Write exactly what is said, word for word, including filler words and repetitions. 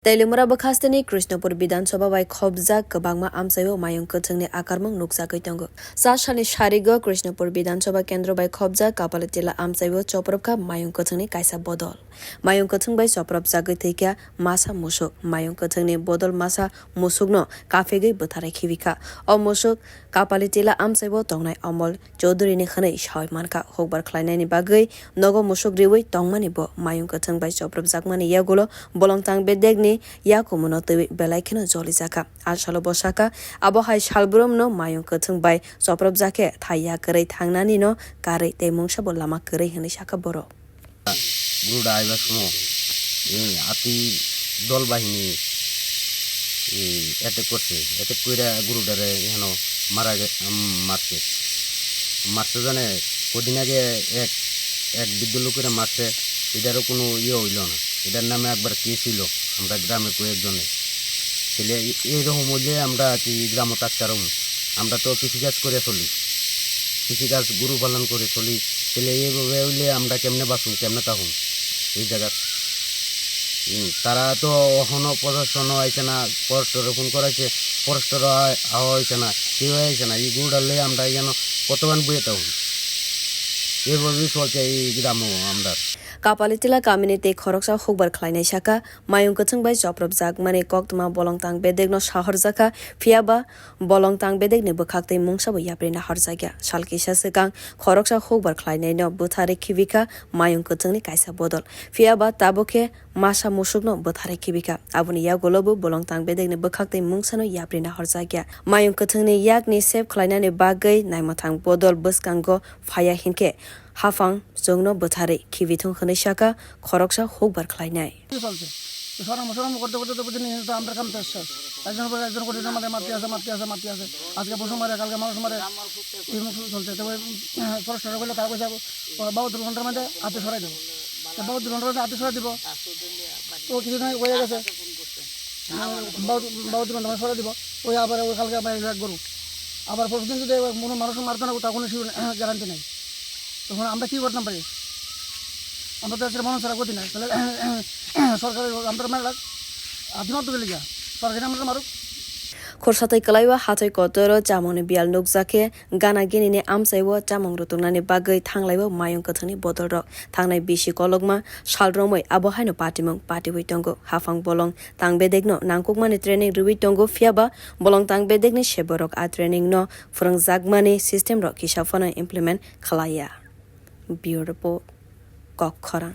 Teliamura bwkhasteni Krishnapur Bidhan Sabha bai khopjak kwbangma amchaio mayung kwthwngni akarmung nukjagwi tongo. Cha salni sarigo Krishnapur Bidhan Sabha kendro bai khopjak Kapalitila amchaio chopropkha mayung kwthwngni kaisa bodol. Mayung kwthwng bai chopropjagwi thwikha masa musuk. Mayung kwthwngni bodol masa musukno kaphegwi bwtharwi khibikha. O musuk Kapalitila amchaibo tongnai Omol Chowdhury ni hwnwi sawi mankha. Hukbar khlainaini bagwi nogo musuk riwi tongmani bo mayung kwthwng bai chopropjakmani yagulo bolongtang bedekni yakumuno twiwi belai kheno jolijakha. A salo bo sakha, abo hai salbrumno mayung kwthwng bai chopropjakhe thai ya kwrwi thangnanino karwi tei mungsabo lama kwrwi hwnwi sakha borok. Guruda aiba sumo, eh, ati dol bahini, eh, attack korse, attack koira gurudare ehano mara ge-, um, marse. Marse jane kodin age ek, ek biddhu lokore marse, idaro kono iye oilo na, idar name ekbar case oilo, amra grame koyek jone. Tele e-, erokom oile amra ki gramo taktarom, amra to kisi kaj kore soli, kisi kaj guru palan kore soli, tele ebabe oile amra kemne basung, kemne tahung? Ei jagat. Hmm, tara to hono proshashono aise na, forestoro phone koraise, forestoro a-, ao aise na, keu aise na, ei gurudar loi amra iano kotoban buye tong. Ebabe solche ei gramo amra. Kapalitila kamini tei khoroksa hukbar khlainai saka, mayung kwthwng bai chopropjakmani koktwma bolongtang bedekno sahorjakha, phiyaba bolongtang bedekni bwkhaktwi mungsabo yapri nahorjakya. Sal kisa swkang khoroksa hukbar khlainaino bwtharwi khibikha mayung kwthwngni kaisa bodol. Phiyaba tabuk khe masa musukno bwtharwi khibikha. Aboni yagulobo bolongtang bedekni bwkhaktwi mungsano yapri nahorjakya. Mayung kwthwngni yakni sep khlainani bagwi naimwthang bodol bwskango phaiya hinkhe haphang chwngno bwtharwi khibithung hwnwi sakha khoroksa hukbar khlainai. কি চলছে? তো সরাম সরাম করতে করতে তো বুঝিনি, তো আমরা কাম তো শেষ। একজন পরে একজন করে মাঝে মারতে আছে, মারতে আছে, মারতে আছে। আজকে পশু মারে, কালকে মানুষ মারে, এরকম শুরু চলছে। তো ওই, আহ, ফরেস্টার বলে তারা কইছে, আহ, বাহাত্তর ঘন্টার মধ্যে আতে সরাই দেবো। তো বাহাত্তর ঘন্টার মধ্যে আতে সরাই দিব। তো কিছুদিন আগে হয়ে গেছে। আহ, বাহাত্তর, বাহাত্তর ঘন্টার মধ্যে সরাই দিব। ওই আবার ওই কালকে আবার এক গরু। আবার পরশুদিন যদি কোনো মানুষ মারতে না, তার কোনো গ্যারান্টি নেই। তখন আমরা কি করতাম পারি? আমরা তো আজকে মানুষ ছাড়া গতি নাই। তাহলে সরকারের আমরা মেলা আদিমা তো গেলে গিয়া। সরকারে আমরা মারুক। Khorsa tei kwlaiwa hathai kotoro chamungni biyal nukjakhe gana ginini amchaiwo chamung rutuknani bagwi thanglaibo mayung kwthwngni bodolrok. Thangnai bisi kolokma sal romwi abo haino patimung patiwi tongo. Haphang bolong tang bedekno nangkukmani training rwwi tongo, phiyaba bolong tang bedekni seborok a training no phwrwngjakmani system rok kisa phano implement khlaiya. Bureau Report, Kok Khorang.